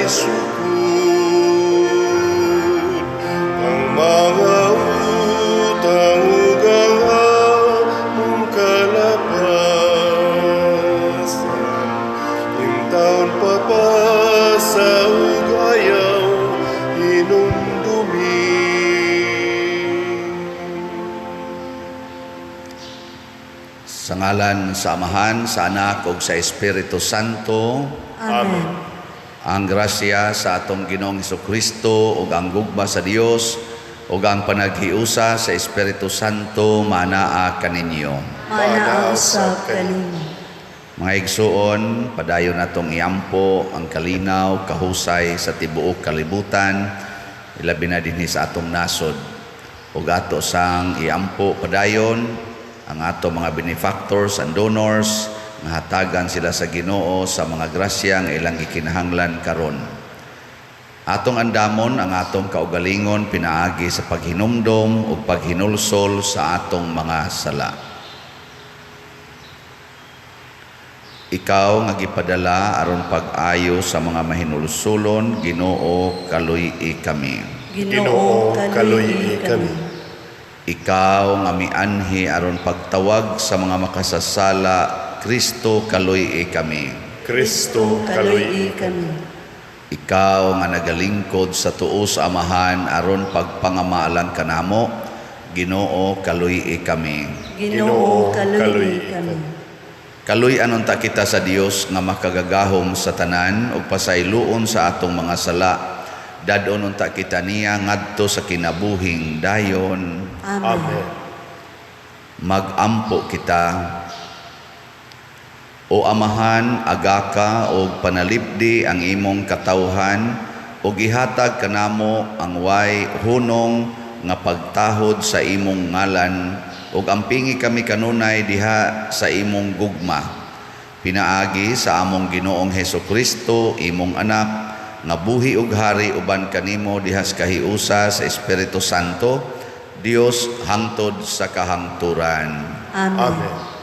Walay sukod ang mga utang ug ang among kalapasan. Intawon papasa ug ayaw hinumdumi. Sa ngalan sa Amahan, sa Anak ug sa Espiritu Santo. Amen. Ang grasya sa atong Ginoong Kristo ug ang gugma sa Dios ug ang panaghiusa sa Espiritu Santo manaa kaninyo. Manaa usab kaninyo. Mga igsuon, padayon natong iampo ang kalinaw, kahusay sa tibuok kalibutan, ilabi na dinhi sa atong nasod. Ug ato sang iampo padayon ang ato mga benefactors and donors, nga hatagan sila sa Ginoo sa mga grasya nga ilang gikinahanglan karon. Atong andamon ang atong kaugalingon pinaagi sa paghinumdom ug paghinulsol sa atong mga sala. Ikaw nga gipadala aron pag-ayo sa mga mahinulsulon, Ginoo, kaluy-i kami. Ginoo, kaluy-i kami. Ikaw nga mianhi aron pagtawag sa mga makasasala, Kristo, kaluy-i kami. Kristo, kaluy-i kami. Ikaw nga nagalingkod sa tuo sa Amahan aron pagpangamaalan kanamo, Ginoo, kaluy-i kami. Ginoo, kaluy-i kami. Kaluy-anon ta kita sa Dios nga makagagahom sa tanan ug pasayloon sa atong mga sala. Dad-on unta kita niya ngadto sa kinabuhing dayon. Amen. Amen. Magampo kita. O Amahan, agaka og panalipdi ang imong katawhan ug ihatag kanamo ang way hunong nga pagtahod sa imong ngalan ug ampingi kami kanunay diha sa imong gugma. Pinaagi sa among Ginoong Hesukristo, imong anak, nga buhi ug hari uban kanimo diha sa kahiusa sa Espiritu Santo, Dios hangtod sa kahangturan. Amen. Amen.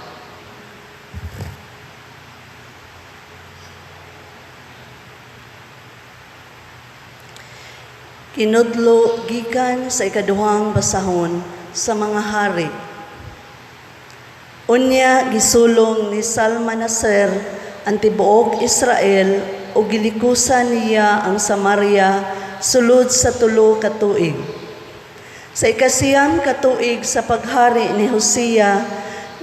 Kinudlo gikan sa ikaduhang basahon sa mga hari. Unya gisulong ni Salmanaser ang tibuok Israel ug gilikusan niya ang Samaria sulod sa 3 ka tuig. Sa 9 ka tuig sa paghari ni Hosea,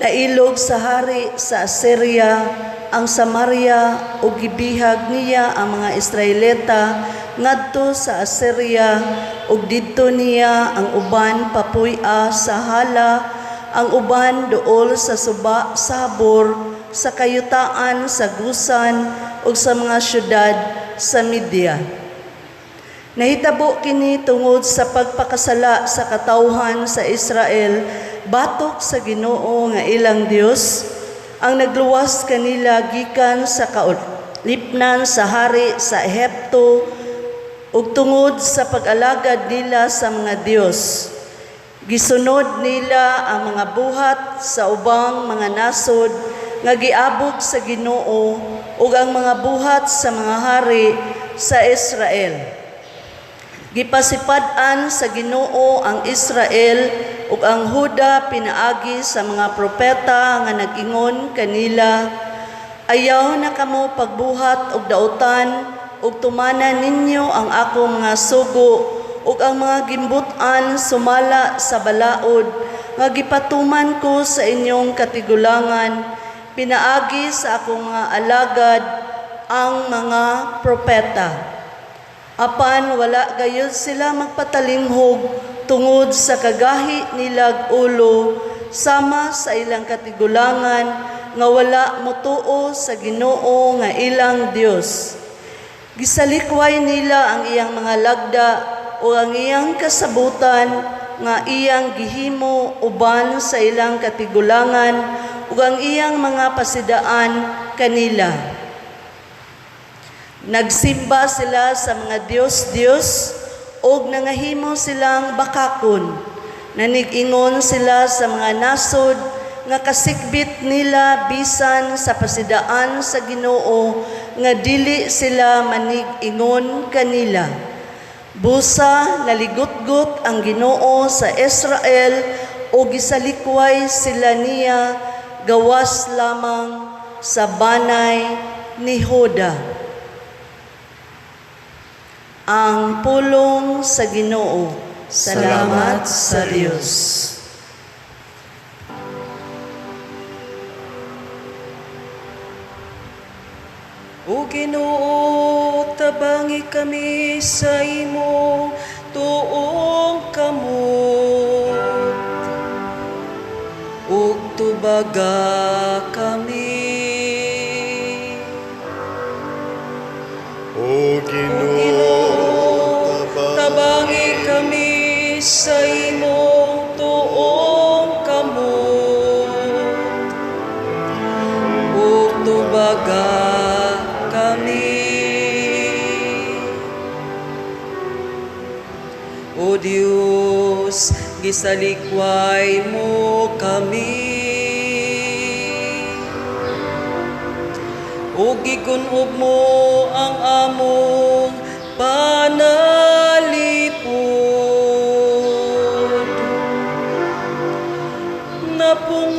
nailog sa hari sa Assyria ang Samaria ug gibihag niya ang mga Israelita ngadto sa Assyria ug didto niya ang uban papuy-a sa Hala, ang uban duol sa suba sa Habor, sa kayutaan sa Gusan ug sa mga syudad sa Media. Nahitabo kini tungod sa pagpakasala sa katawhan sa Israel batok sa Ginoo nga ilang Dios, ang nagluwas kanila gikan sa kaulipnan sa hari sa Ehipto ug tungod sa pag-alagad nila sa mga Dios. Gisunod nila ang mga buhat sa ubang mga nasod nga giabog sa Ginoo ug ang mga buhat sa mga hari sa Israel. Gipasipad-an sa Ginoo ang Israel ug ang Huda pinaagi sa mga propeta nga nag-ingon kanila, ayaw na kamo pagbuhat og dautan ug tumana ninyo ang akong mga sugo ug ang mga gimbut-an sumala sa balaod nga gipatuman ko sa inyong katigulangan pinaagi sa akong mga alagad ang mga propeta. Apan wala gayud sila magpatalinghog tungod sa kagahi nilag ulo sama sa ilang katigulangan nga wala motuo sa Ginoo nga ilang Dios. Gisalikway nila ang iyang mga lagda o ang iyang kasabutan nga iyang gihimo uban sa ilang katigulangan ug ang iyang mga pasidaan kanila. Nagsimba sila sa mga Dios-Dios ug nangahimo silang bakakon. Nanig-ingon sila sa mga nasod nga kasikbit nila bisan sa pasidaan sa Ginoo nga dili sila manig-ingon kanila. Busa naligutgot ang Ginoo sa Israel o gisalikway sila niya gawas lamang sa banay ni Juda. Ang pulong sa Ginoo. Salamat sa Dios. O Ginoo, tabangi kami sa imong tuong kamot ug tubaga kami. O O Ginoo, Ginoo, tabangi kami sa imong tuong kamot ug tubaga kami. O Dios, gisalikway mo kami ug gigun-ob mo ang among panalipod. Napungot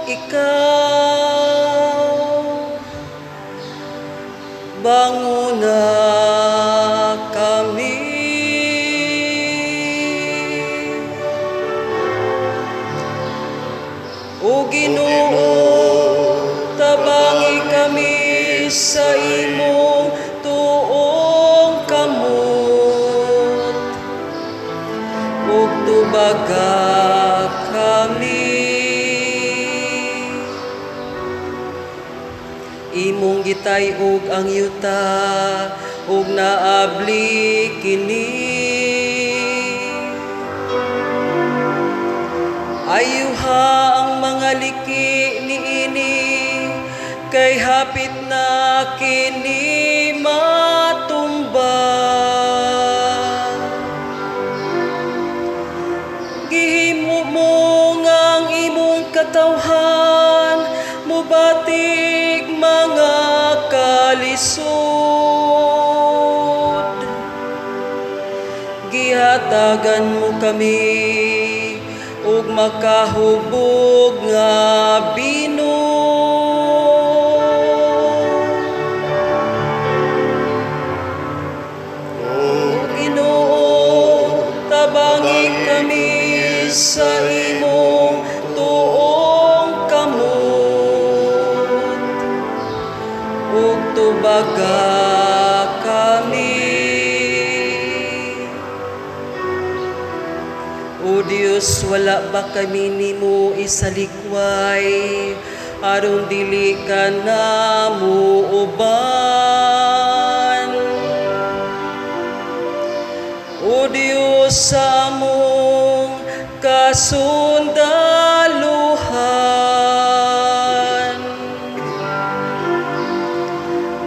ikaw, banguna kami. O Ginoo, tabangi kami sa imong tuong kamot ug tubaga kami. Imong gitay-og ang yuta ug naabli kini. Ayuha ang mga liki niini, kay hapit na kini matumba. Gihimo mo nga ang imong katawhan mubatik mga kalisod. Gihatagan mo kami ug makahubog nga bino. O Ginoo, tabangi kami sa imong tuong kamot ug tubaga kami. O Dios, wala ba kami nimo isalikway aron dili ka namo uban? O Dios, sa among kasundaluhan,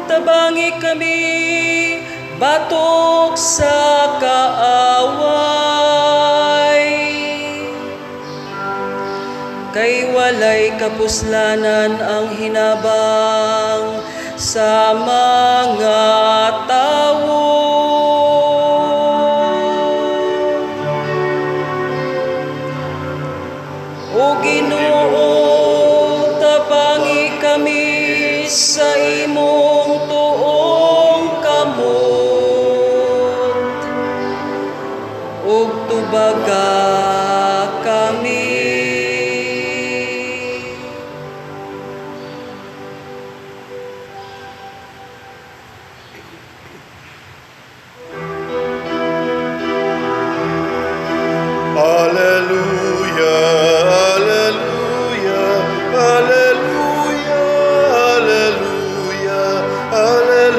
tabangi kami batok sa kaaway, kay walay kapuslanan ang hinabang sa mga tawo. O Ginoo, tabangi kami sa imong tuong kamot ug tubaga kami. Alleluia, alleluia, alleluia, alleluia, alleluia.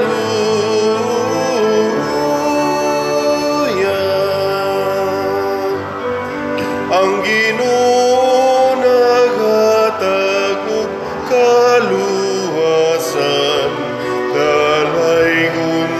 Ang Ginoo naghatag og kaluwasan, dalaygon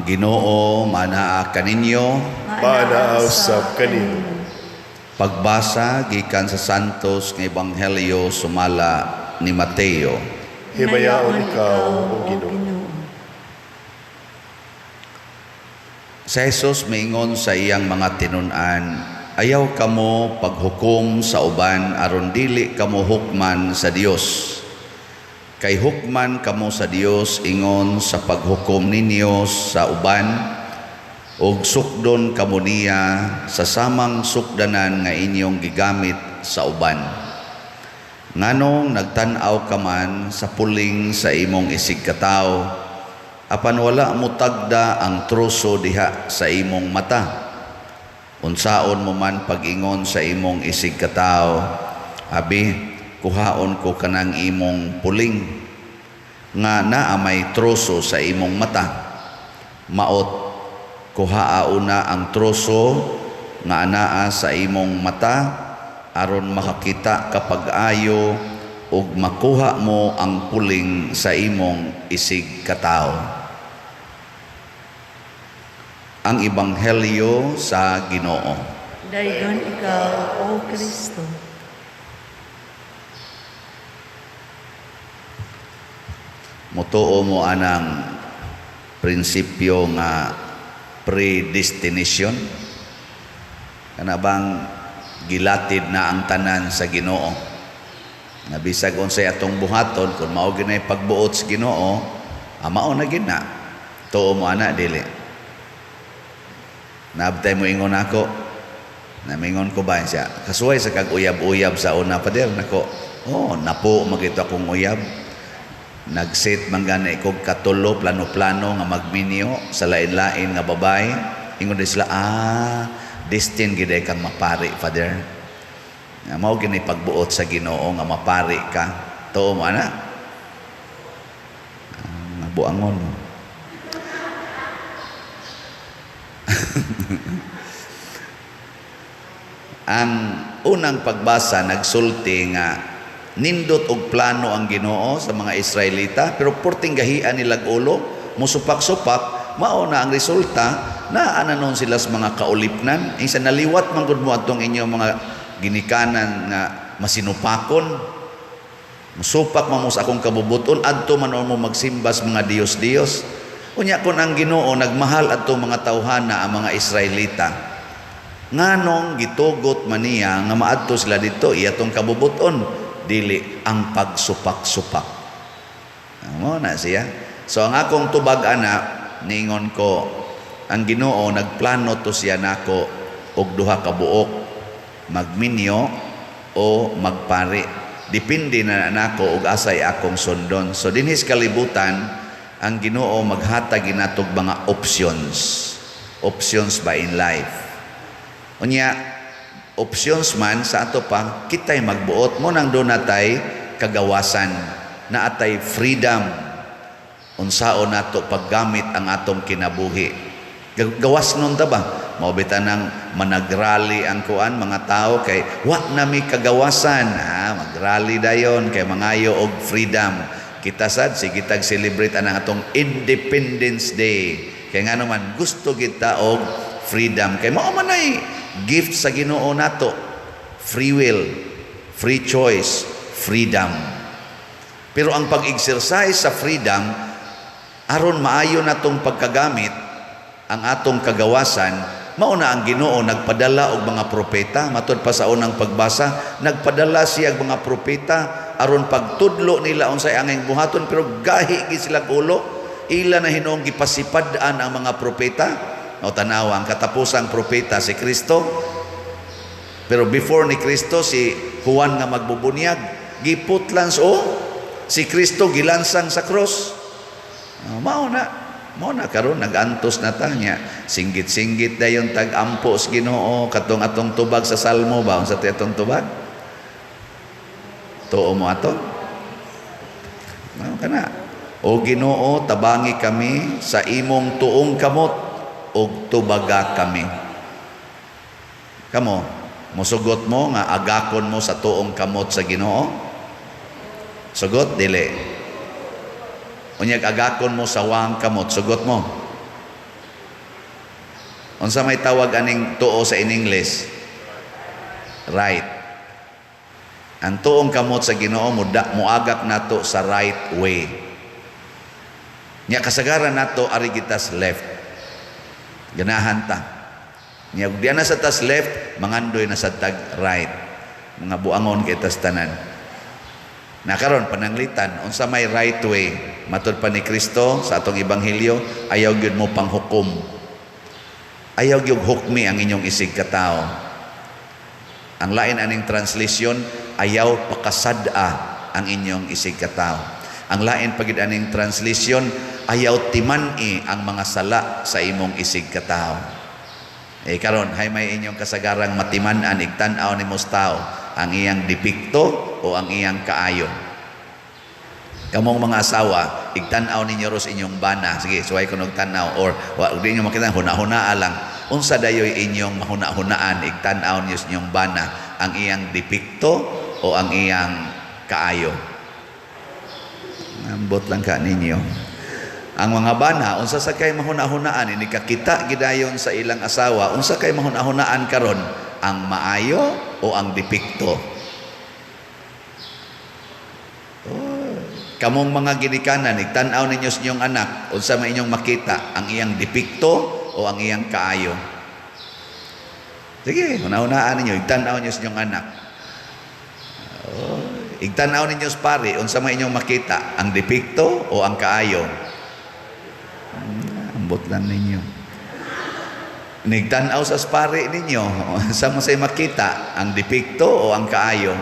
Ang Ginoo manaa kaninyo. Maanaa usab kanimo. Pagbasa gikan sa Santos nga Ebanghelyo sumala ni Mateo. Himayaon ikaw, O Ginoo. Sa Jesus miingon sa iyang mga tinun-an, ayaw kamo paghukom sa uban aron dili kamo hukman sa Dios. Kay hukman kamo sa Dios ingon sa paghukom ninyo sa uban, ug sukdon kamo niya sa samang sukdanan nga inyong gigamit sa uban. Nganong nagtan-aw ka man sa puling sa imong isigkatawo, apan wala mo tagda ang troso diha sa imong mata? Unsaon mo man pag-ingon sa imong isigkatawo, abi, kuhaon ko kanang imong puling, nga naa may troso sa imong mata? Maot, kuhaa una ang troso nga anaa sa imong mata, aron makakita kapag ayo ug makuha mo ang puling sa imong isigkatawo. Ang Ebanghelyo sa Ginoo. Dayon ikaw, O Kristo. Mutuo mo anang prinsipyo nga predestination? Kana bang gilatid na ang tanan sa Ginoo? Nga bisag unsay atong buhaton, kung mao gyud nay pagbuot sa Ginoo, mao na gyud na. Tuo mo ana dili? Naabtay mo ingon ako. Namingon ko ba siya? Kasuway sa kag uyab-uyab sa una pader nako. Oh, napo magito akong uyab. Nagset man gani kog katulo plano-plano nga magminyo sa lain-lain nga babae. Ingon di sila, destined gid kang mapari, Father. Nga mao gini pagbuot sa Ginoo nga mapari ka. Tuo mo ana? Buangon. Ang unang pagbasa nagsulti nga nindot og plano ang Ginoo sa mga Israelita, pero porting gahian nilag ulo, musupak-supak, mao na ang resulta, naa na noon sila sa mga kaulipnan. Isa naliwat man gud mo atong inyong mga ginikanan nga masinupakon. Musupak man mo sa akong kabubuton, adto man mo magsimba sa mga Dios-Dios. Unya kon ang Ginoo nagmahal adto mga tawhana ang mga Israelita, nganong gitugot man niya nga maadto sila didto iya tong kabubuton, dili ang pagsupak-supak. Mo na siya. So ang akong tubag ana, niingon ko, ang Ginoo nagplano to siya nako og duha ka buok, magminyo o magpari. Depende na nako og asay akong sundon. So dinhi sa kalibutan, ang Ginoo maghatag ginatog mga options. Options ba in life? Unya, options man sa ato pa, kita'y magbuot mo nang doon natay kagawasan, na atay freedom. Unsaon nato paggamit ang atong kinabuhi. Gawas nun ta ba? Maubita nang managrally ang kuan mga tao kay wa na mi kagawasan. Magrally dayon kay mangayo og freedom. Kita sad sige tag celebrate anang atong Independence Day. Kay nga naman gusto kita og freedom. Kay mao man ay gift sa Ginoo nato. Free will, free choice, freedom. Pero ang pag-exercise sa freedom aron maayo natong pagkagamit ang atong kagawasan, mao na ang Ginoo nagpadala og mga propeta. Matud pa sa unang pagbasa, nagpadala siya og mga propeta aron pagtudlo nila unsay angay buhaton, pero gahi gid sila ulo. Ila na hinuong gipasipad-an ang mga propeta. O tanawa ang katapusang propeta si Kristo. Pero before ni Kristo si Juan nga magbubunyag, giputlan si Kristo gilansang sa cross. Mao na. Mao na karon nagantos na ta niya. Singgit-singgit dayon tag-ampo sa Ginoo katong atong tubag sa Salmo ba, unsa ti atong tubag? Tuo mo ato? Mao kana. O Ginoo, tabangi kami sa imong tuong kamot ug tubaga kami. Kamo, mosugot mo nga agakon mo sa tuong kamot sa Ginoo? Sugot dili. Unyag agakon mo sa wang kamot, sugot mo. Unsa may tawag aning tuo sa in English? Right. Ang tuong kamot sa Ginoo muagak nato sa right way. Nya kasagaran nato ari gitas left. Ganahan ta. Nya ug diana sa tas left, mangandoy na sa tag right. Mga buangon kay tas tanan. Na karon pananglitan unsa may right way? Matud pa ni Kristo sa atong ebanghelyo, ayaw gyud mo panghukom. Ayaw gyud hukmi ang inyong isig katawo. Ang lain aning translation, ayaw pakasad-a ang inyong isig katawo. Ang lain pagid aning translation, ayaw timan-i ang mga sala sa imong isig katawo. Eh karon hay may inyong kasagarang matiman-an igtan-aw nimo sa tao ang iyang depekto o ang iyang kaayo. Kamong mga asawa, igtan-aw ninyo ros inyong bana. Sige, suway ko tan-aw or wa di niyo makita, huna-hunaa lang. Unsa dayoy inyong mahuna-hunaan igtan-aw niyo sa inyong bana, ang iyang depekto o ang iyang kaayo? Ambot lang ka ninyo. Ang mga bana, unsa sa kay mahuna-hunaan ini kakita gidayon sa ilang asawa, unsa kay mahuna-hunaan karon, ang maayo o ang depekto? Oh, kamong mga ginikanan, igtan-aw ninyo sa inyong anak, unsa may inyong makita, ang iyang depekto o ang iyang kaayo? Sige, huna-hunaan ninyo, igtan-aw ninyo sa inyong anak. Oh, igtan-aw ninyo sa pari, unsa may inyong makita, ang depekto o ang kaayo? Ambot lang ninyo. Nigtan-aw sa pari ninyo, unsa mo say makita, ang depekto o ang kaayo?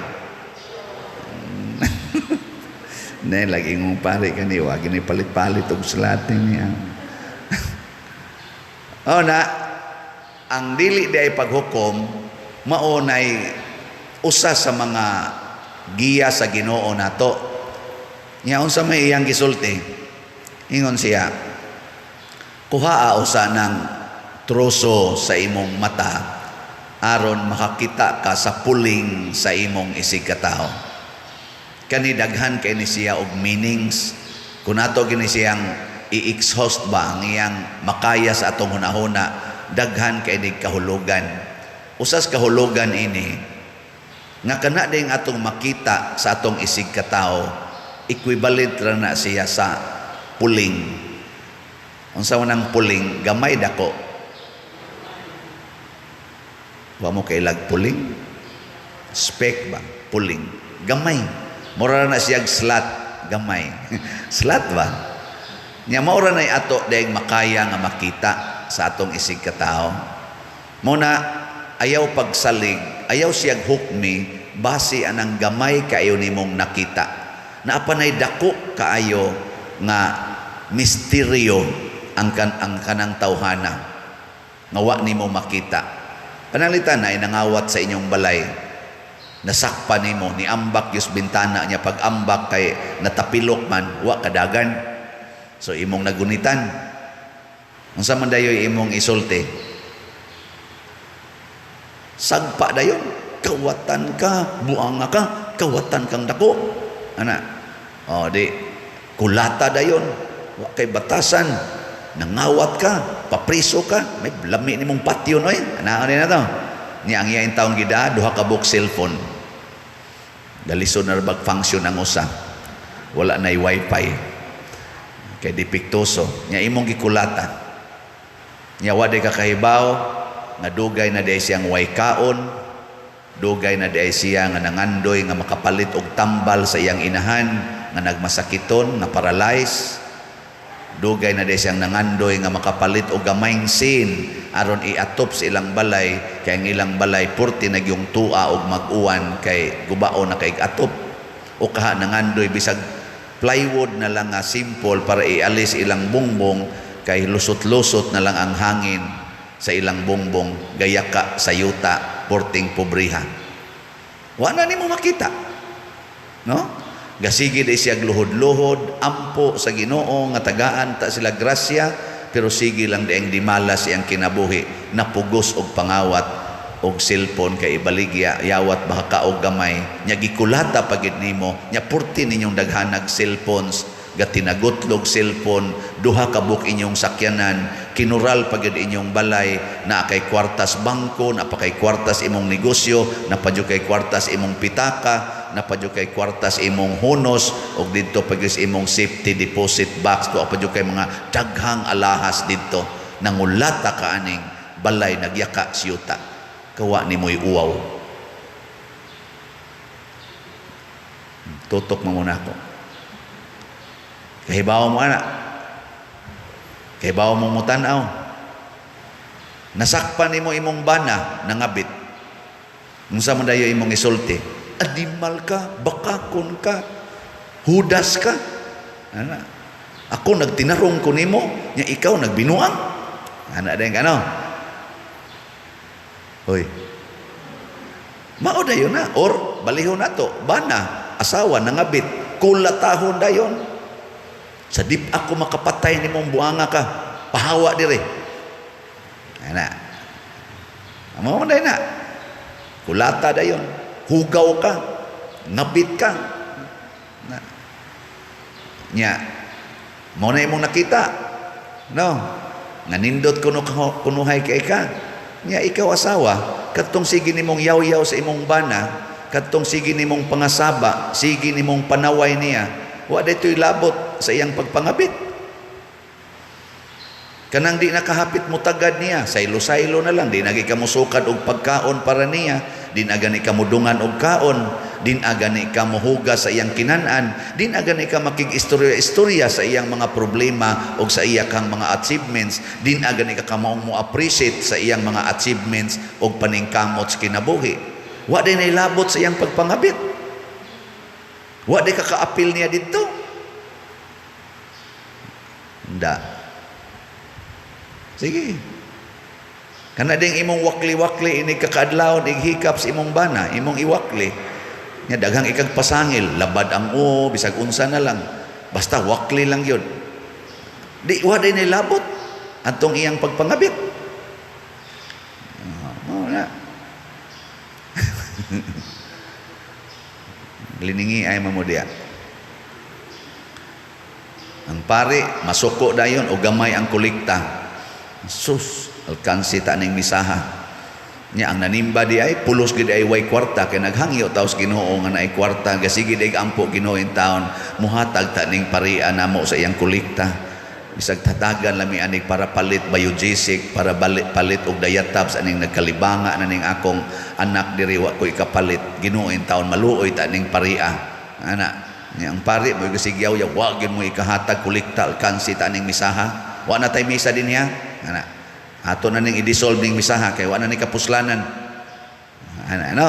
Ne, lagi ngong pari kani, wag ni palit-palit og slating niya. O na, ang dili di ay paghukom, mao nay usa sa mga giya sa Ginoo nato. Nya unsa may iyang gisulti? Ingon siya, kuhaa usa ng troso sa imong mata aron makakita ka sa puling sa imong isig katawo. Kani daghan kay ni siya og meanings. Kung ato gini siyang i-exhaust ba ang iyang makaya sa atong hunahuna, daghan kay ni kahulugan. Usas kahulugan ini nga kana ding atong makita sa atong isig katawo, equivalent ra na siya sa puling. Unsa man ang puling? Gamay dako. Wa mo kailag puling? Spek ba? Puling. Gamay. Mura na siyag slat. Gamay. Slat ba? Nya maura na'y ato dayeg makaya nga makita sa atong isig katawo. Muna ayaw pagsalig, ayaw siyag hukmi base anang gamay kaayo nimong nakita. Naa pa nay dako kaayo nga misteryo ang kanang tawhana nga wa nimo makita. Pananglitan na inangawat sa inyong balay, nasakpa nimo, niambak yus bintana niya, pag ambak kay natapilok man, wa kadagan. So imong nagunitan. Unsa man dayoy imong isulti? Sagpa dayon, kawatan ka, buanga ka, kawatan kang dako. Ana. O di kulata dayon, wa kay batasan, nangawat ka, papriso ka, may lami nimong patio noy. Ana ni na to. Niya ang iyang taong gida, duha ka buok cellphone. Dalisod na bag function ang usa. Wala na'y wifi. Kay depektoso. Nya imong gikulata. Nya wa day kakahibaw nga dugay na day siyang way kaon, dugay na day siya nga nangandoy nga makapalit og tambal sa iyang inahan nga nagmasakiton, nga paralyze. Dugay na day siyang nangandoy nga makapalit og gamayng sin aron iatop sa ilang balay, kay ang ilang balay purti nagyong tua og mag-uwan kay gubao na kay atop. O kaha nangandoy bisag plywood na lang nga simple para ialis ilang bongbong kay lusot-lusot na lang ang hangin sa ilang bongbong gayaka sa yuta porting pobriha. Wa na nimo makita, no? Gasige di siya luhod-luhod, ampo sa Ginoo nga tagaan ta sila grasya, pero sige lang di ang dimalas iyang kinabuhi, napugos og pangawat og cellphone kay ibaligya, yawat baka og gamay, nya gikulata pagid nimo, nya purti ninyong daghanag cellphones. Gatinagutlog cellphone, duha ka buok inyong sakyanan, kinural pa gyud inyong balay, naa kay kwartas bangko, naa pa kay kwartas imong negosyo, naa pa jud kay kwartas imong pitaka, naa pa jud kay kwartas imong hunos, ug didto pa gyud sa imong safety deposit box, tuwa pa jud kay mga daghang alahas didto. Nangulata ka aning balay, nagyaka siyuta. Kawa nimoy uwaw. Tutok mo muna ako. Kahibaw mo ana. Kahibaw mo mutan-aw. Nasakpan nimo imong bana nangabit. Unsa man dayo imong isulti? Animal ka, bakakon ka, hudas ka. Ana. Ako nagtinarong ko nimo, nya ikaw nagbinuang. Ana dayon kano. Hoy. Mao dayon na or balihon nato, bana, asawa nangabit, kulatahon dayon. Sa dip ako makapatay nimong buanga ka, pahawa dire. Ana. Amo man dayon na. Kulata dayon, hugaw ka, ngabit ka. Na. Nya, mao na imong nakita. No. Nanindot kuno kunuhay kay ka. Nya ikaw asawa, kadtong sige nimong yaw-yaw sa imong bana, kadtong sige nimong pangasaba, sige nimong panaway niya, wa daytoy labot sa iyang pagpangabit. Kanang di nakahapit mo tagad niya, saylo-saylo na lang, di na ka musukad og pagkaon para niya, di na gani ka mudungan og kaon, di na gani ka mohugas sa iyang kinan-an, di na gani ka makig-istorya-istorya sa iyang mga problema og sa iya kang mga achievements, di na gani ka kamaong mo appreciate sa iyang mga achievements og paningkamot sa kinabuhi. Wa di na ilabot sa iyang pagpangabit. Wa di ka kaapil niya didto. Nda. Sige. Kana ding imong wakli-wakli ini kakaadlawon ighikap sa imong bana, imong iwakli. Nya daghang ikag pasangil, labad ang o, bisag unsa na lang. Basta wakli lang yun. Di wa day nilabot atong iyang pagpangabit. Mao na. Liningi ay mamudya. Ang pare masuko dayon o gamay ang kolekta. Sus, alkansi ta ning misaha. Nya ang nanimba di ay pulos gid ay way kwarta kay naghangyo taos Ginoo nga naay kwarta gasige di ampo Ginoo in taon muhatag ta ning paria namo sa iyang kolekta. Bisag tatagan lami anig para palit biogesic, para balik palit og diatabs aning nagkalibanga na ning akong anak diri wa ko'y kapalit. Ginoo in taon maluoy ta ning paria. Ana, nya ang pari mo gasigyaw ya wa gyud mo ikahatag kolekta alkansi ta ning misaha. Wa na tay misa din niya. Ana, ato na ning i-dissolve ning misaha kay wa na ni kapuslanan. Ana, ano?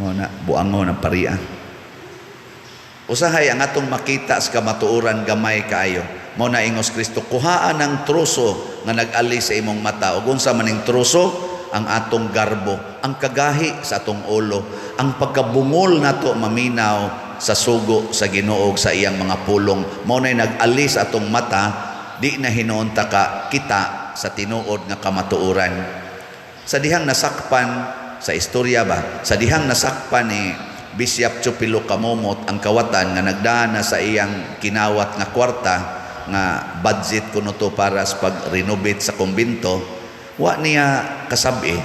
Mo na buangon ang paria. Usahay ang atong makita sa kamatuoran gamay kaayo. Mao na ingos Kristo, kuhaan ang troso nga nag-ali sa imong mata. Ug unsa man ning troso? Ang atong garbo, ang kagahi sa atong ulo, ang pagkabungol nato maminaw sa sugo sa Ginoo sa iyang mga pulong. Mao nay nag-ali sa atong mata, di na hinuon ta ka kita sa tinuod nga kamatuoran. Sa dihang nasakpan sa istorya ba, sa dihang nasakpan ni Bishop Chupilo Camomot ang kawatan nga nagdana sa iyang kinawat nga kwarta nga budget kuno to para sa pag-renovate sa kumbinto, wa niya kasabi.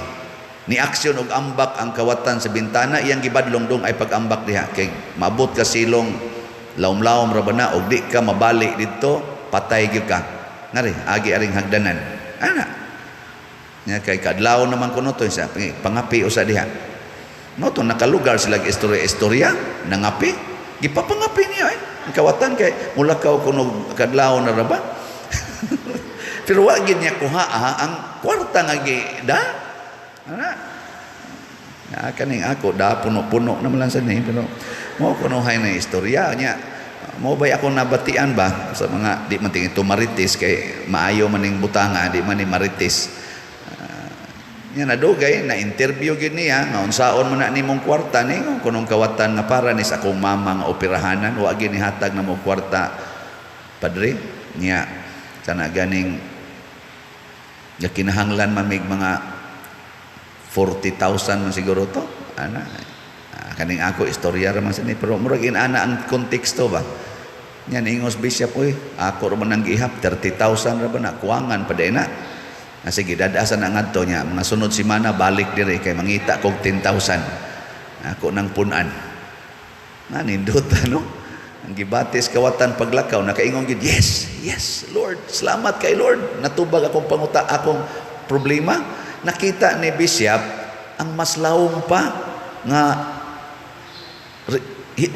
Ni aksyon og ambak ang kawatan sa bintana, iyang gibadlong dong ay pag-ambak diha kay maabot ka silong laom-laom ra ba na og di ka mabali didto, patay gyud ka. Ngari agi aring hagdanan. Ana. Nya kay kadlaw naman kuno to sa pangapi usa diha. No to nakalugar sila istorya-istorya nangapi, gipapangapi niya eh. Ang kawatan kay mulakaw kuno kadlaw na ra ba. Pero wa gid niya kuha ang kwarta nga gi da. Ana. Ya kaning ako da puno-puno naman lang sa ni pero mo kunohay na istorya niya. Mo bay ako nabatian ba sa mga di man tingin marites kay maayo maning butanga di man ni marites. Nya nadugay na interview gyud niya nga unsaon man na nimong kwarta ni kunong kawatan nga para ni sa akong mama nga operahanan wa gyud nihatag na mo kwarta padre niya kana ganing nga kinahanglan mamig mga 40,000 man siguro to ana. Kaning ako istorya ra man sa ni pero murag inana ang konteksto ba. Nya niingon si bishop, "Uy, ako ra man ang gihap, 30,000 ra ba na, kuwangan pa na." Na sige, dadasan na ngadto niya. Mga sunod semana balik dire kay mangita kog 10,000. Ako nang punan. Nga nindot, ano? Ang gibatis kawatan paglakaw, nakaingon gid, "Yes, yes, Lord, salamat kay Lord. Natubag akong panguta, akong problema." Nakita ni Bishop ang mas lawom pa nga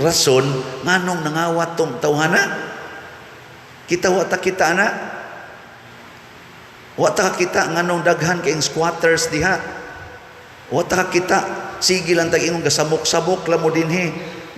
rason nganong nangawat tong tawhana. Kita wa ta kita ana. Wa ta kita nganong daghan kayong squatters diha. Wa ta kita, sige lang tag ingon gasamok-sabok lang mo dinhi.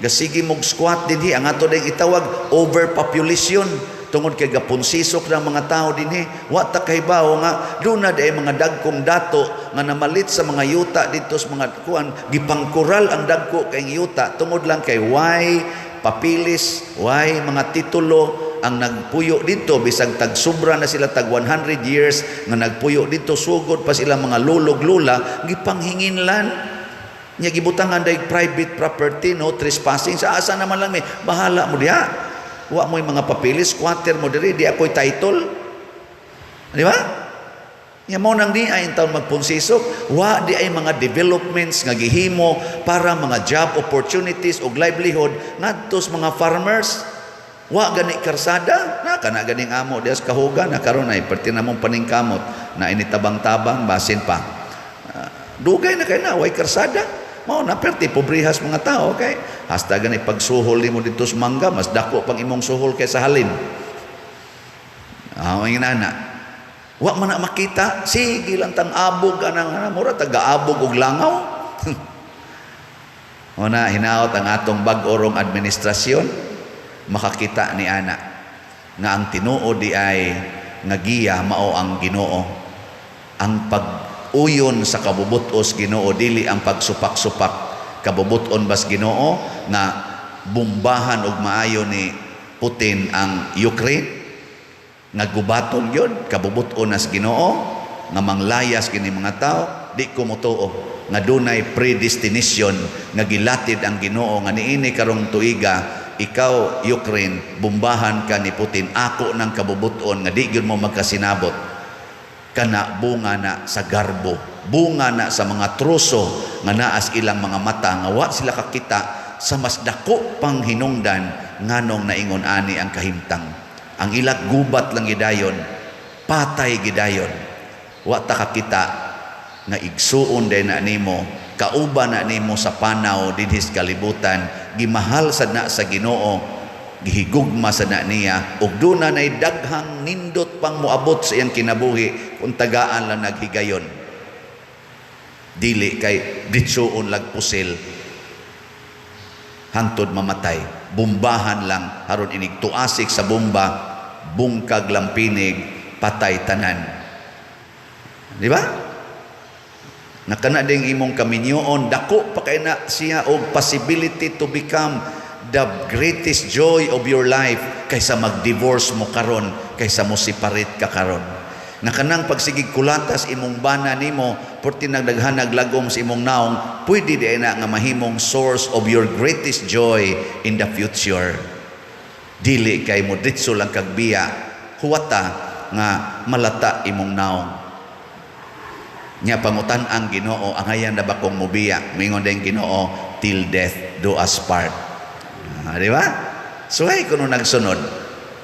Gasige mog squat dinhi, ang ato ding itawag overpopulation tungod kay gapunsisok ng mga tao dinhi. Wa ta kahibaw nga duna diay mga dagkong dato nga namalit sa mga yuta didto sa mga kuan, gipangkural ang dagko kay yuta tungod lang kay way papilis, way mga titulo ang nagpuyo dito, bisag tag sobra na sila, tag 100 years nga nagpuyo dito, sugod pa sila mga lolog lola, gipanghinginlan nya, gibutangan day private property, no trespassing. Sa asa naman lang, may bahala mo diha, wa mo'y mga papilis, squatter mo diri, di ako'y title, di ba? Nya mo nang di ay taon magpunsisok, wa di ay mga developments nga gihimo para mga job opportunities ug livelihood ngadto sa mga farmers. Wa gani karsada, na kana ganing amo dias kahuga na karon ay perti na mong paningkamot na ini tabang-tabang basin pa. Dugay na kay na way karsada. Mao na perti pobrehas mga tao kay hasta gani pagsuhol nimo dito sa mangga, mas dako pang imong suhol kaysa halin. Ah, uh, ana. Wa man na makita, sige lang tang abog anang ana, mura taga-abog og langaw. Una hinaot ang atong bag-orong administrasyon makakita ni ana nga ang tinuod di ay nga giya mao ang Ginoo. Ang pag-uyon sa kabubutos Ginoo, dili ang pagsupak-supak. Kabubuton bas Ginoo nga bumbahan og maayo ni Putin ang Ukraine, nga gubaton yun, kabubuton nas Ginoo nga manglayas kini mga tao? Di ko motuo nga dunay predestination nga gilatid ang Ginoo nga niini karong tuiga, ikaw Ukraine, bumbahan ka ni Putin. Ako ng kabubuton nga di gyud mo magkasinabot. Kana bunga na sa garbo, bunga na sa mga troso nga naas ilang mga mata nga wa sila kakita sa mas dako pang hinungdan nganong naingon ani ang kahimtang. Ang ilak gubat lang gidayon, patay gidayon. Wa ta kakita nga igsuon day na nimo, kauban na nimo sa panaw dinhi sa kalibutan, gimahal sad na sa Ginoo, gihigugma sa na niya, ug duna nay daghang nindot pang moabot sa iyang kinabuhi kung tagaan lang naghigayon, dili kay ditsuon lag pusil hangtod mamatay, bumbahan lang haron inig tuasik sa bomba, bungkag lang pinig, patay tanan, di ba? Nakana ding imong kaminyoon, dako pa kay na siya og possibility to become the greatest joy of your life kaysa mag-divorce mo karon, kaysa mo separate ka karon. Nga kanang pagsigig kulatas imong bana nimo, porti nagdaghanag lagom sa imong naong, pwede di na nga mahimong source of your greatest joy in the future. Dili kay mo ditso lang kag biya, huwata nga malata imong naong. Nya pangutan ang Ginoo, "Angayan na ba kong mubiya?" Mingon din Ginoo, "Till death do us part." Ah, di ba? Suhay kuno nagsunod.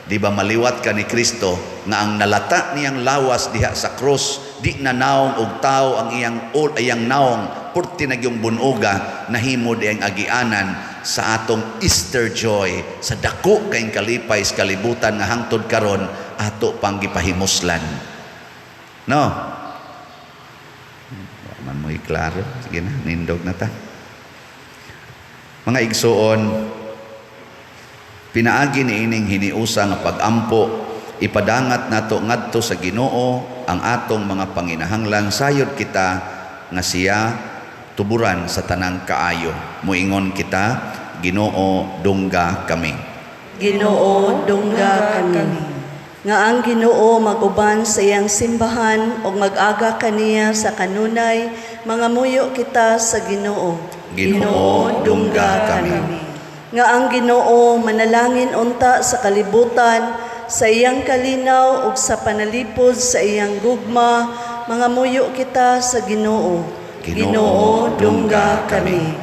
Di ba maliwat ka ni Kristo nga ang nalata niyang lawas diha sa krus, di na naong og tao ang iyang ul iyang naong purti nagyong bunuga, nahimo di ang agianan sa atong Easter joy, sa dako kayong kalipay sa kalibutan nga hangtod karon ato pang gipahimuslan. No? Wa man mo'y klaro. Sige na, nindog na ta. Mga igsuon, pinaagi ni ining hiniusa nga pagampo, ipadangat nato ngadto sa Ginoo ang atong mga panginahanglan sayod kita nga siya tuburan sa tanang kaayo. Muingon kita, "Ginoo, dungga kami." Ginoo, dungga kami. Nga ang Ginoo mag-uban sa iyang simbahan ug mag-aga kaniya sa kanunay, mangamuyo kita sa Ginoo. Ginoo, dungga kami. Nga ang Ginoo manalangin unta sa kalibutan sa iyang kalinaw ug sa panalipod sa iyang gugma, mangamuyo kita sa Ginoo. Ginoo, dungga kami.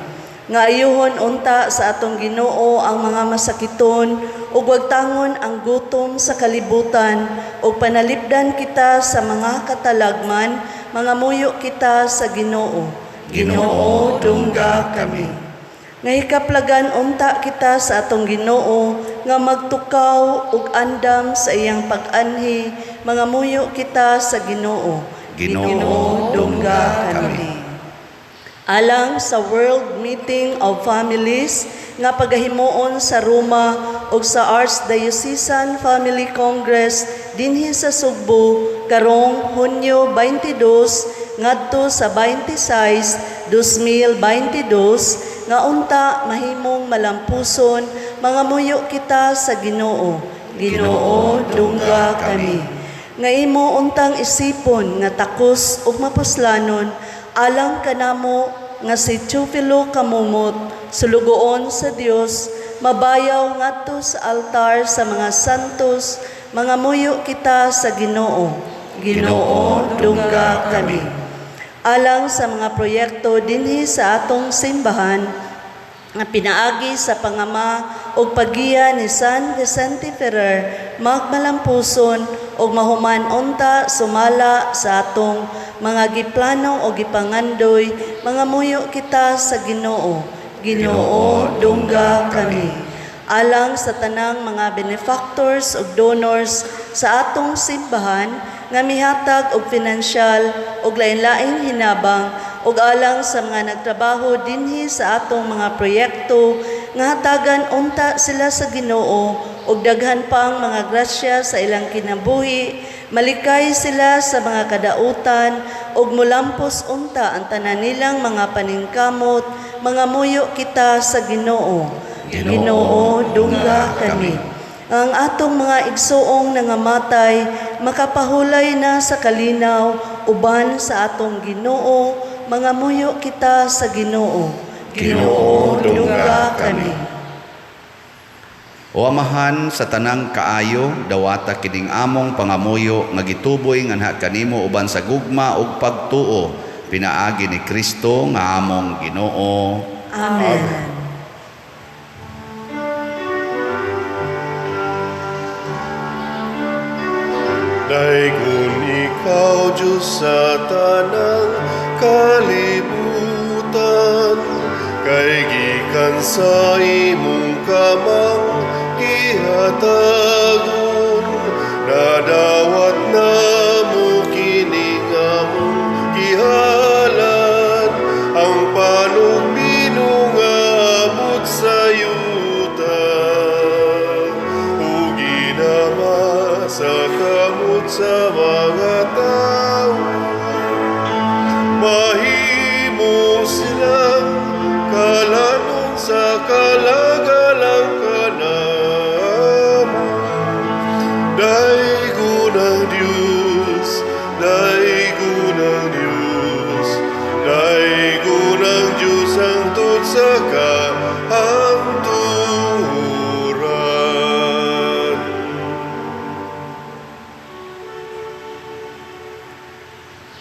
Nga ayuhon unta sa atong Ginoo ang mga masakiton ug wagtangon ang gutom sa kalibutan ug panalipdan kita sa mga katalagman, mangamuyo kita sa Ginoo. Ginoo, dungga kami. Nga hikaplagan unta kita sa atong Ginoo nga magtukaw ug andam sa iyang pag-anhi, mangamuyo kita sa Ginoo. Ginoo, dungga kami. Alang sa World Meeting of Families nga pagahimuon sa Roma ug sa Archdiocesan Family Congress dinhi sa Sugbo karong Hunyo 22 ngadto sa 26, 2022, nga unta mahimong malampuson, mangamuyo kita sa Ginoo. Ginoo, dungga kami. Nga imo untang isipon nga takos ug mapuslanon alang kanamo nga si Teofilo Camomot, sulugoon sa Dios, mabayaw ngadto sa altar sa mga santos, mangamuyo kita sa Ginoo. Ginoo, dungga kami. Alang sa mga proyekto dinhi sa atong simbahan nga pinaagi sa pangama ug paggiya ni San Vicente Ferrer, magmalampuson ug mahuman unta sumala sa atong mga giplano o gipangandoy, mangamuyo kita sa Ginoo. Ginoo, dungga kami. Alang sa tanang mga benefactors ug donors sa atong simbahan nga mihatag og pinansyal ug lain-laing hinabang ug alang sa mga nagtrabaho dinhi sa atong mga proyekto, nga hatagan unta sila sa Ginoo ug daghan pang mga grasya sa ilang kinabuhi, malikay sila sa mga kadautan ug mulampos unta ang tanan nilang mga paningkamot, mangamuyo kita sa Ginoo. Ginoo, Ginoo, dungga kami. Ang atong mga igsuong nangamatay makapahulay na sa kalinaw uban sa atong Ginoo, mangamuyo kita sa Ginoo. Ginoo, dungga kami. Kami. O Amahan sa tanang kaayo, dawata kining among pangamuyo nga gituboy nganha kanimo uban sa gugma ug pagtuo pinaagi ni Kristo nga among Ginoo. Amen. Daygon ikaw, Diyos, sa tanang kalibutan, kay gikan sa imong kamang gihatagon, nadawat namo kining among gihalad, ang panugbinog nga abot sa yuta. Ug ginama sa kamot sa mga tao, mahimo silang kalanon sa kalagalang kanamo. Daygon ang Diyos, daygon ang Diyos, daygon ang Diyos hangtod sa kahangturan.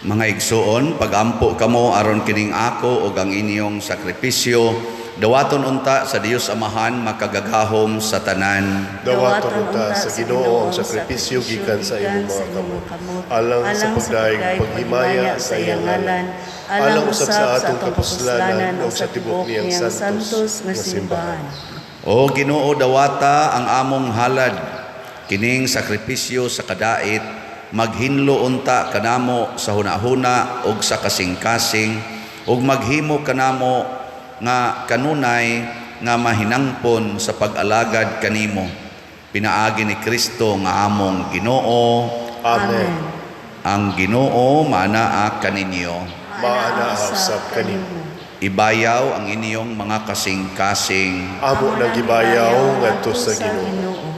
Mga igsuon, pagampo kamo aron kining ako ug ang inyong sakripisyo dawaton unta sa Dios Amahan makagagahom sa tanan. Dawaton unta sa Ginoo ang sakripisyo gikan sa imong mga kamot, alang sa pagdayeg paghimaya sa iyang ngalan, alang usab sa atong kapuslanan ug sa tibuok niyang santos nga simbahan. O Ginoo, dawata ang among halad, kining sakripisyo sa kadait maghinlo unta kanamo sa hunahuna ug sa kasing-kasing ug maghimo kanamo nga kanunay nga mahinangpon sa pag-alagad kanimo pinaagi ni Kristo nga among Ginoo. Amen. Ang Ginoo maanaa kaninyo. Maanaa usab kanimo. Ibayaw ang inyong mga kasing-kasing. Amo nang gibayaw ngadto sa Ginoo.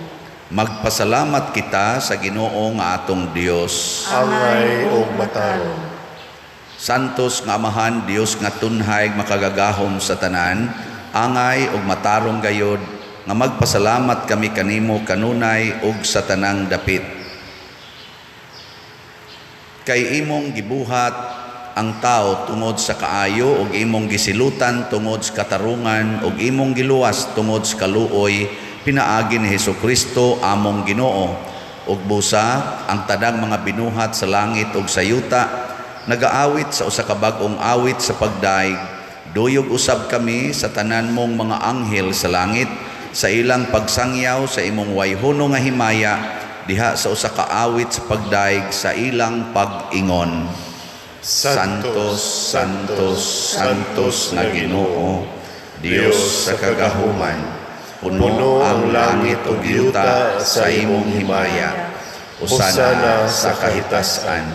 Magpasalamat kita sa Ginoo nga atong Dios. Angay og matarong. Santos nga Amahan, Dios nga tunhay makagagahom sa tanan, Angay ug matarong gayod nga magpasalamat kami kanimo kanunay ug sa tanang dapit. Kay imong gibuhat ang tao tungod sa kaayo ug imong gisilutan tungod sa katarungan ug imong giluwas tungod sa kaluoy pinaagi ni Hesukristo among Ginoo. Ug busa ang tanang mga binuhat sa langit ug sa yuta nagaawit sa usa ka bag-ong awit sa pagdaig. Duyog usab kami sa tanan mong mga anghel sa langit sa ilang pagsangyaw sa imong wayhono nga himaya diha sa usa ka awit sa pagdaig sa ilang pag-ingon. Santos, Santos, Santos nga Ginoo, Dios sa kagahuman, puno ang langit ug yuta sa imong himaya. Hosana sa kahitasan.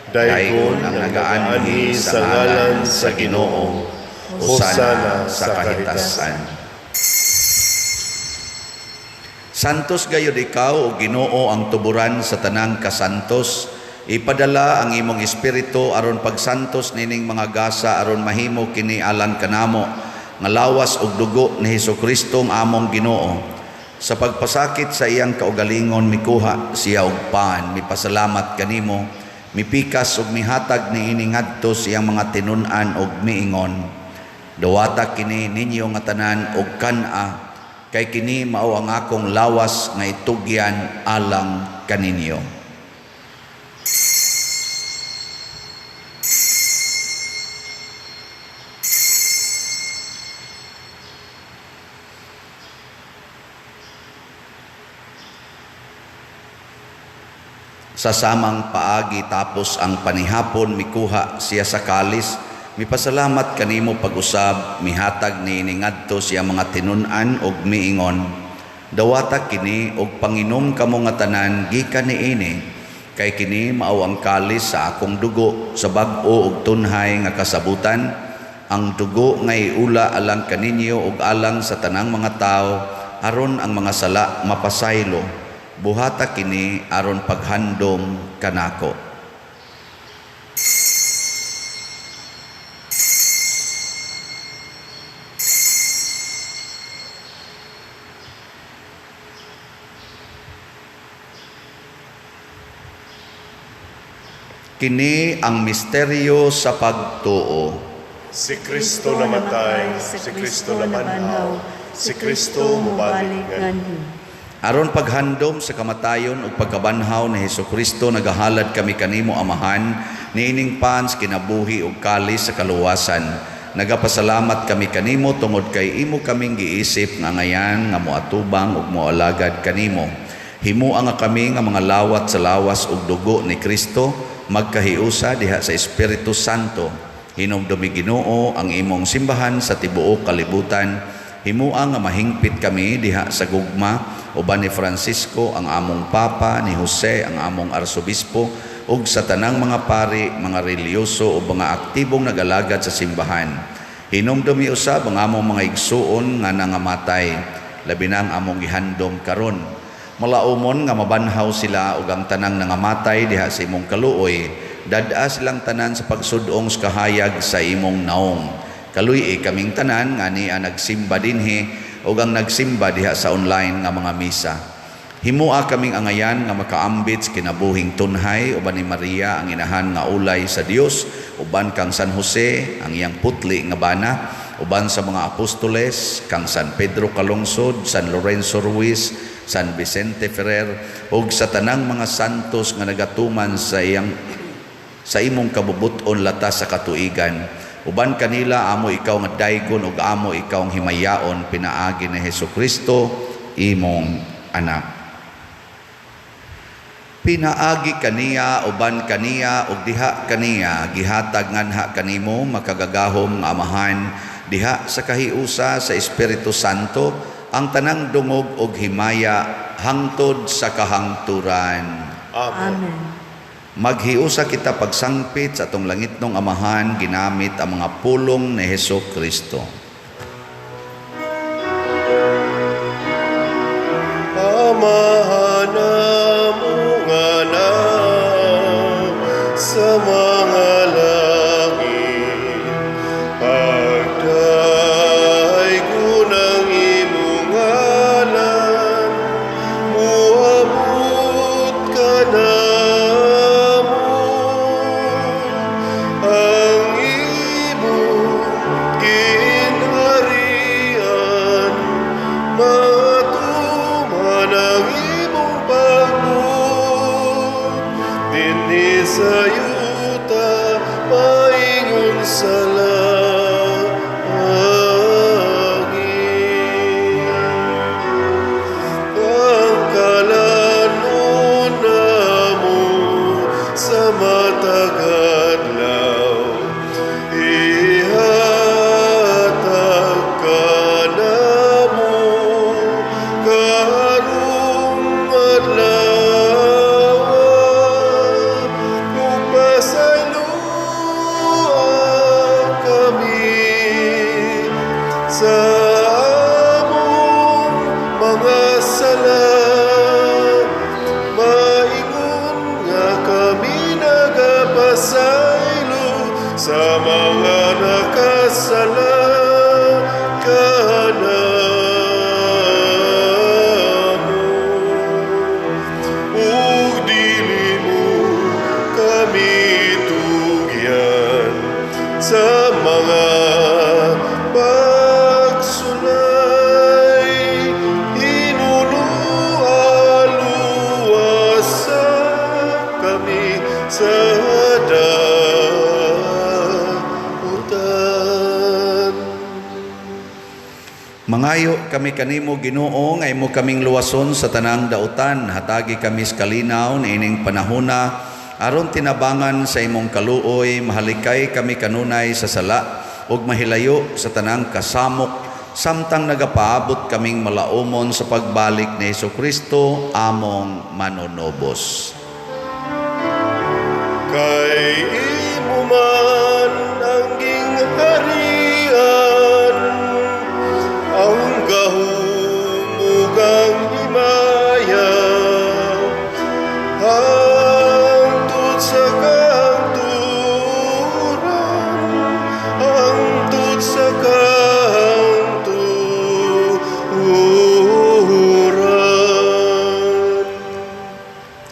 Daygon ang nagaanhi sa ngalan sa Ginoo. Hosana sa kahitasan. Santos gayud ikaw o Ginoo ang tuburan sa tanang kasantos. Ipadala ang imong espiritu aron pagsantos nining mga gasa aron mahimo kini alang kanamo nga lawas ug dugo ni Hesukristo ang among Ginoo. Sa pagpasakit sa iyang kaugalingon mikuha siya og pan, mipasalamat kanimo, mipikas ug mihatag niini ngadto sa iyang mga tinun-an ug miingon. Dawata kini ninyo nga tanan og kan-a, kay kini mao ang akong lawas nga itugyan alang kaninyo. Sa samang paagi tapos ang panihapon mikuha siya sa kalis, mipasalamat kanimo pag-usab, mihatag niini ngadto siya mga tinun-an og miingon. Dawata kini og panginom kamo nga tanan gikan niini, kay kini mao ang kalis sa akong dugo sa bag-o og tunhay nga kasabutan, ang dugo nga iula alang kaninyo ug alang sa tanang mga tawo aron ang mga sala mapasaylo. Buhata kini aron paghandom kanako. Kini ang misteryo sa pagtuo. Si Kristo namatay, si Kristo nabanhaw, si Kristo mobalik nganhi. Aron paghandom sa kamatayon ug pagkabanhaw ni Hesukristo, nagahalad kami kanimo Amahan niining pans kinabuhi ug kalis sa kaluwasan. Nagapasalamat kami kanimo tungod kay imo kaming giisip nga ngayan nga moatubang ug moalagad kanimo. Himua nga kami nga mga lawat sa lawas ug dugo ni Kristo magkahiusa diha sa Espiritu Santo. Hinumdumi Ginoo ang imong simbahan sa tibuok kalibutan. Himua nga mahingpit kami diha sa gugma uban ni Francisco ang among Papa, ni Jose ang among Arsobispo, ug sa tanang mga pari, mga reliyoso o mga aktibong nagalagad sa simbahan. Hinumdumi usab ang among mga igsuon nga nangamatay, labi na ang among gihandom karon. Malaumon nga mabanhaw sila ug ang tanang nangamatay diha sa imong kaluoy, dad-a silang tanan sa pagsudong sa kahayag sa imong naong. Kaluy-i kaming tanan nga niya nagsimba dinhi ug ang nagsimba diha sa online nga mga misa. Himua kaming angayan nga makaambit sa kinabuhing tunhay uban ni Maria ang inahan nga ulay sa Dios, uban kang San Jose ang iyang putli nga bana, uban sa mga apostoles kang San Pedro Calungsod, San Lorenzo Ruiz, San Vicente Ferrer ug sa tanang mga santos nga nagatuman sa iyang sa imong kabubut-on latas sa katuigan. Uban kanila amo ikaw nga daygon ug amo ikaw ang himayaon pinaagi ni Hesukristo imong anak. Pinaagi kaniya uban kaniya ug diha kaniya gihatag nganha kanimo makagagahom nga Amahan diha sa kahiusa sa Espiritu Santo ang tanang dungog ug himaya hangtod sa kahangturan. Amen. Amen. Maghiusa kita pagsangpit sa atong langitnong Amahan ginamit ang mga pulong ni Hesukristo. Amahan among anak sa mga langit, pagdaygon Mangayo kami kanimo, Ginoo, nga imo kaming luwason sa tanang dautan. Hatagi kami sa kalinaw niining panahona aron tinabangan sa imong kaluoy, mahalikay kami kanunay sa sala ug mahilayo sa tanang kasamok samtang nagapaabot kaming malaumon sa pagbalik ni Hesukristo among manunubos. Kay imo man ang gingharian, ang gahom ug ang himaya, hangtod sa kahangturan, hangtod sa kahangturan.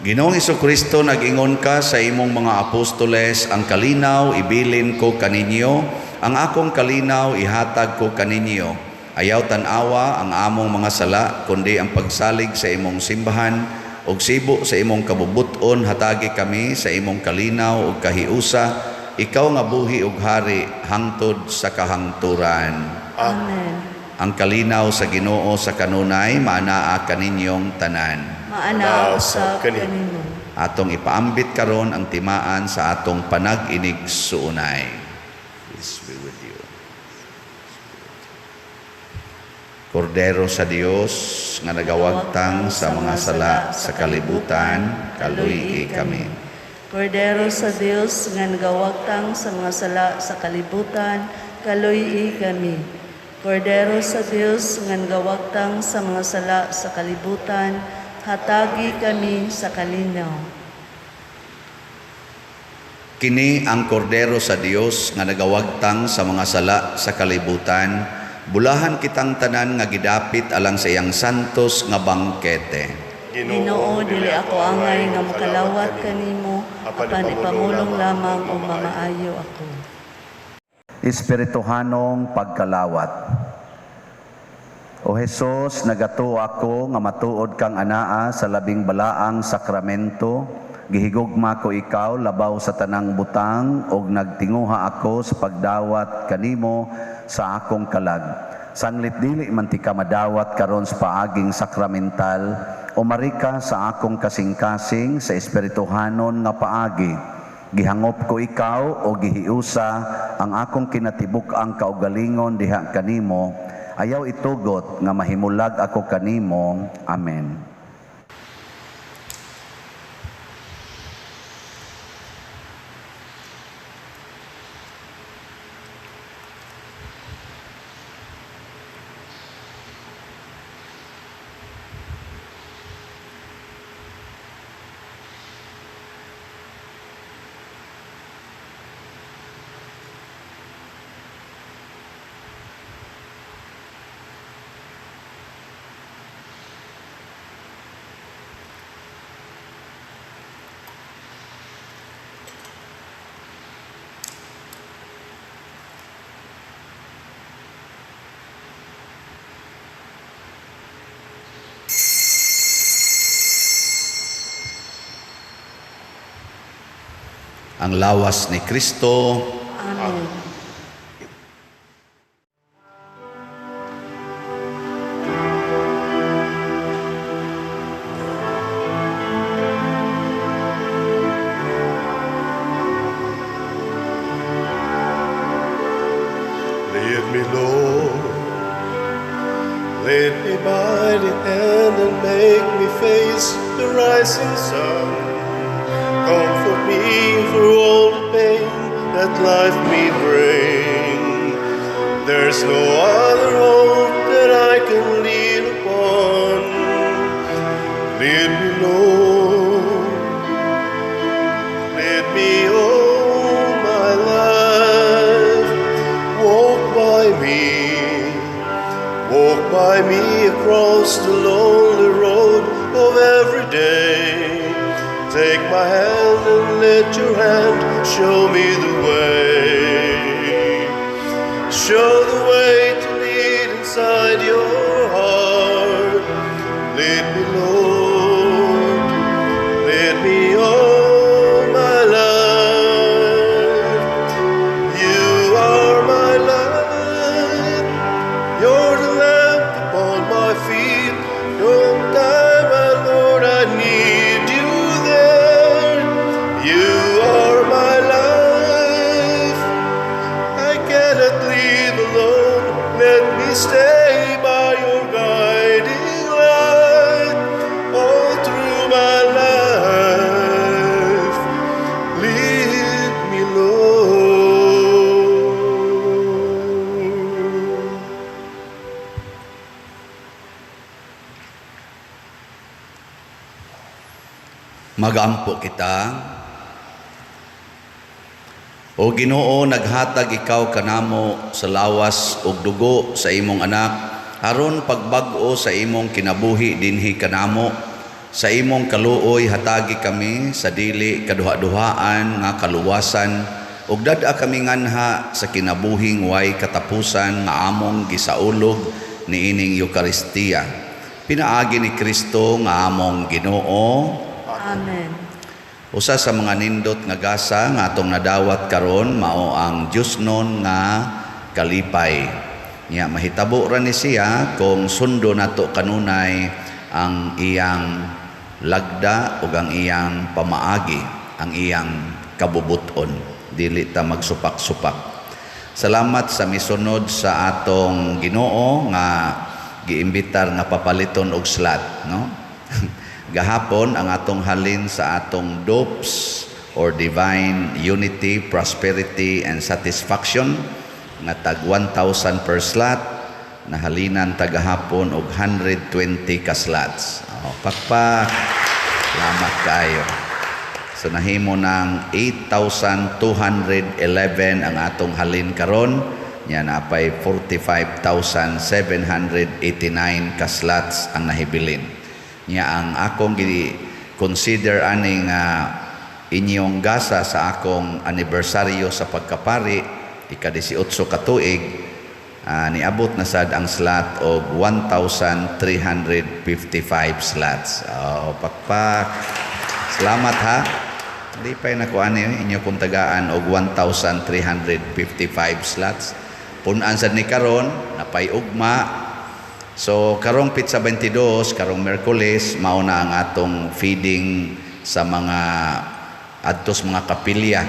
Ginoong Kristo, nag-ingon ka sa imong mga apostoles, "Ang kalinaw ibilin ko kaninyo, ang akong kalinaw ihatag ko kaninyo. Ayaw tan-awa ang among mga sala, kundi ang pagsalig sa imong simbahan, ug sibo sa imong kabubut-on hatagi kami sa imong kalinaw ug kahiusa, ikaw nga buhi ug hari hangtod sa kahangturan." Amen. Ang kalinaw sa Ginoo sa kanunay maanaa kaninyong tanan. Maanaa usab usab kanimo. Atong ipaambit karon ang timaan sa atong panag-inigsuonay. Peace be with you. Kordero sa Dios nga nagawagtang sa mga sala sa kalibutan, kaluy-i kami. Kordero sa Dios nga nagawagtang sa mga sala sa kalibutan, kaluy-i kami. Kordero sa Dios nga nagawagtang sa mga sala sa kalibutan, hatagi kami sa kalinaw. Kini ang Kordero sa Dios nga nagawagtang sa mga sala sa kalibutan, bulahan kitang tanan nga gidapit alang sa iyang santos nga bangkete. Ginoo, dili ako angay nga mokalawat kanimo, apan ipamulong lamang ug mamaayo ako. Espirituhanong pagkalawat. O Hesus, nagatuo ako nga matuod kang anaa sa labing balaang sakramento. Gihigugma ko ikaw labaw sa tanang butang ug nagtinguha ako sa pagdawat kanimo sa akong kalag. Sanglit dili man tika madawat karon sa paaging sakramental, umari ka sa akong kasing-kasing sa espirituhanon nga paagi. Gihangop ko ikaw o gihiusa ang akong kinatibuk-ang kaugalingon diha kanimo. Ayaw itugot nga mahimulag ako kanimo. Amen. Ang lawas ni Kristo. Amen. Lead me, Lord. Lead me by the hand and make me face the rising sun. Comfort me through all the pain that life may bring. There's no other hope that I can lean upon. Lead me, Lord. Lead me all my life. Walk by me. Walk by me across the lonely road of every day. Take my hand and let your hand show me the way. Show the way to lead inside your heart. Lead me, Lord. Lead me all my life. You are my light. You're the lamp Magampo kita. O Ginoo, naghatag ikaw kanamo sa lawas ug dugo sa imong anak aron pagbag-o sa imong kinabuhi dinhi kanamo. Sa imong kaluoy, hatagi kami sa dili kaduha-duhaan nga kaluwasan ug dad-a kami nganha sa kinabuhing way katapusan nga among gisaulog niining Eukaristiya. Pinaagi ni Kristo nga among Ginoo. Amen. Usa sa mga nindot nga gasa nga atong nadawat karon mao ang Diyosnon nga kalipay. Nya mahitabo ra ni siya kung sundo nato kanunay ang iyang lagda ug ang iyang pamaagi, ang iyang kabubuton. Dili ta magsupak-supak. Salamat sa misunod sa atong Ginoo nga giimbitar nga papaliton og slot, no? Gahapon ang atong halin sa atong DOPS or Divine Unity, Prosperity and Satisfaction nga tag 1,000 per slot, nahalinan tagahapon og 120 ka slots. Oh, pakpak. Salamat kayo. So nahimo ng 8,211 ang atong halin karon. Nya napay 45,789 ka slots ang nahibilin. Nya ang akong gi-consider aning inyong gasa sa akong anibersaryo sa pagkapari, ika-18 ka tuig, niabot na sad ang slot og 1,355 slots. Oh, pakpak. Salamat ha. Lipay na ko ani inyo kung tagaan og 1,355 slots. Punan sad ni karon, napay ugma. So karong petsa 22, karong Miyerkules, mao na ang atong feeding sa mga adtos mga kapilya.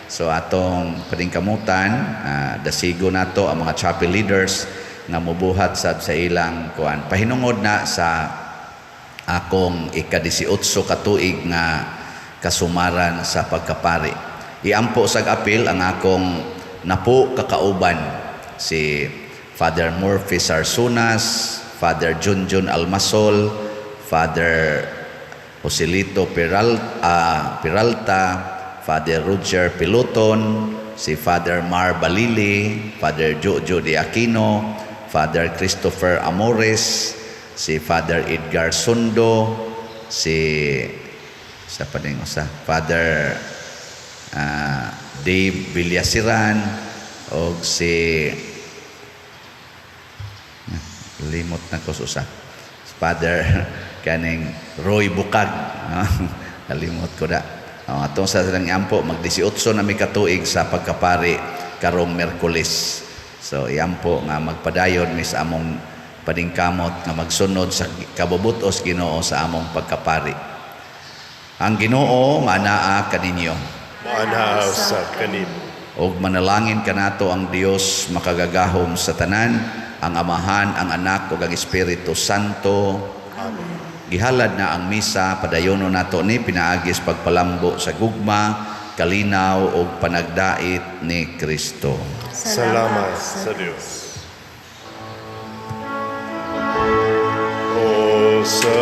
So atong paningkamutan, dasigo nato ang mga chapel leaders nga mobuhat sad sa ilang kuan. Pahinungod na sa akong ika-18 ka tuig nga kasumaran sa pagkapari. Iampo sag apil ang akong napo kakauban, si Father Murphy Sarsunas, Father Junjun Almasol, Father Joselito Peralta, Father Roger Piloton, si Father Mar Balili, Father Jojo de Aquino, Father Christopher Amores, si Father Edgar Sundo, si sa paning usa, Father Dave Villasiran, og si limot na ko sa usa, Father kaning Roy Bukag. Nalimot ko da. Oh, atong sa silang iampo, mag 18 na mi katuig sa pagkapari karong Miyerkules. So iampo nga magpadayon mis among paningkamot nga magsunod sa kabubutos Ginoo sa among pagkapari. Ang Ginoo maanaa kaninyo. Maanaa usab kanimo. Og manalangin kanato ang Dios makagagahom sa tanan, ang Amahan, ang Anak ug ang Espiritu Santo. Amen. Gihalad na ang misa, padayono nato ni pinaagis pagpalambo sa gugma, kalinaw ug panagdait ni Kristo. Salamat sa Dios. O sa